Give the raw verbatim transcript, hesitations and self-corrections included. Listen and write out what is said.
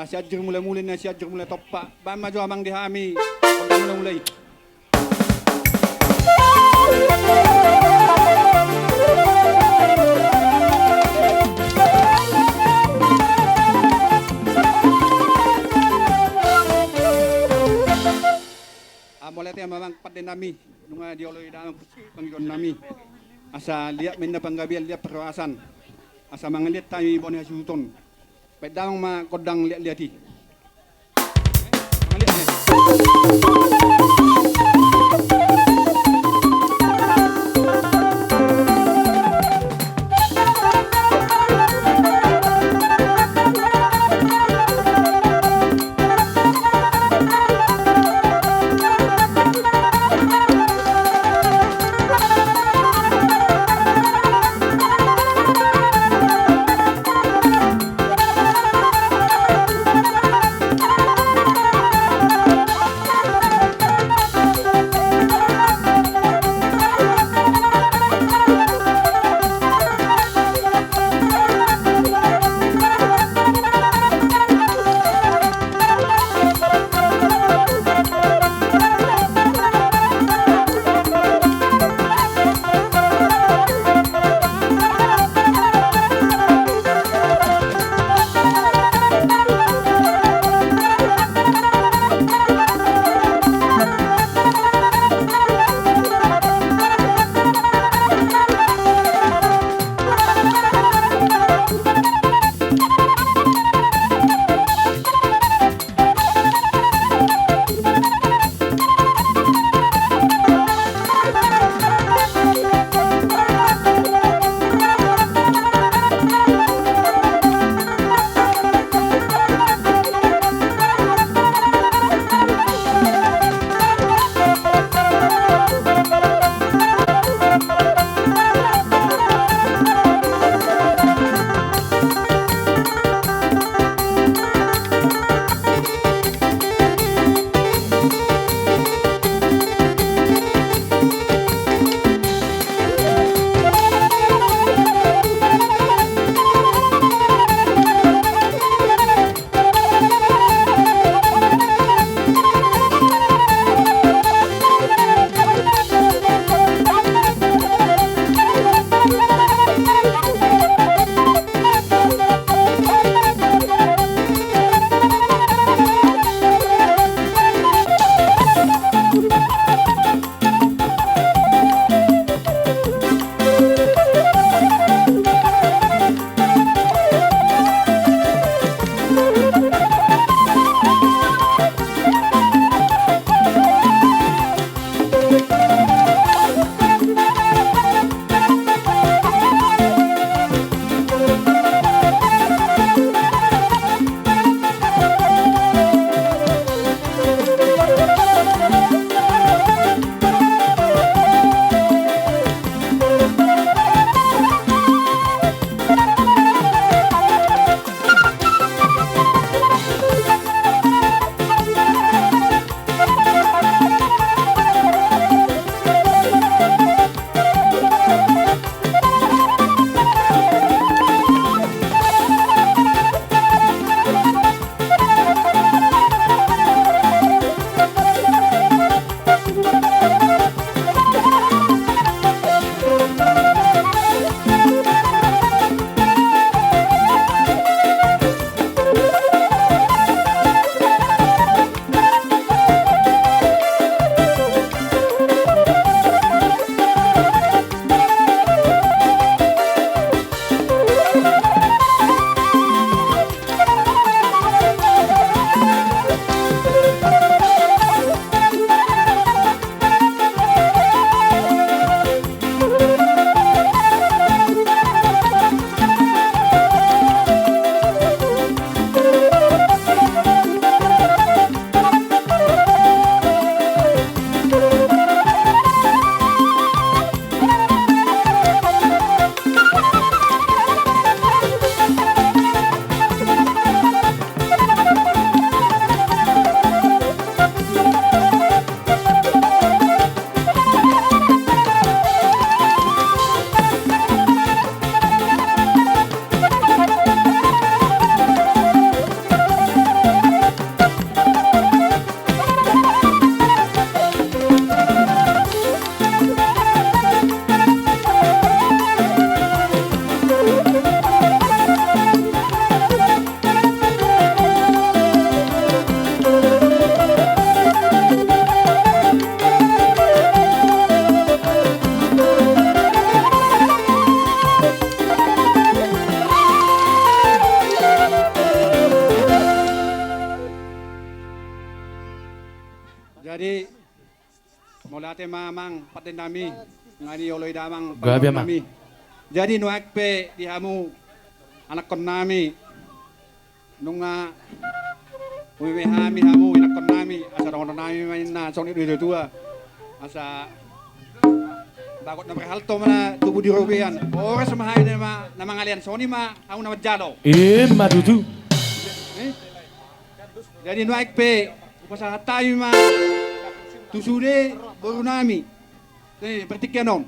Sianjur Mulamula, na Sianjur Mulatompa. Baen ma jo amang di hami gondang mulamula i. Mauliate ma amang pande nami, nunga dioloi damang pangidoan nami. Asa liat ma inna panggabean, liat parhorasan. Asa mangaliat hami boni hasuhuton. Baen damang ma gondang liatliat i. Tema amang pande nami, nunga ni olo i damang. Gabe, amang. Nami. Jadi nuaeng pe di hamu anakkon nami, nunga umeme hami hamu anakkon nami, asa dohonon nami ma ninna songon i do tua. Asa bagot na berhalto ma na tubu di robean. Horas ma hami na ma-, na mangalean, songon i ma hamu na manjalo. Ima tutu. Eh? Jadi nuaeng pe hupasahat hami ma tu sude boru nami. Eh, partingkian on.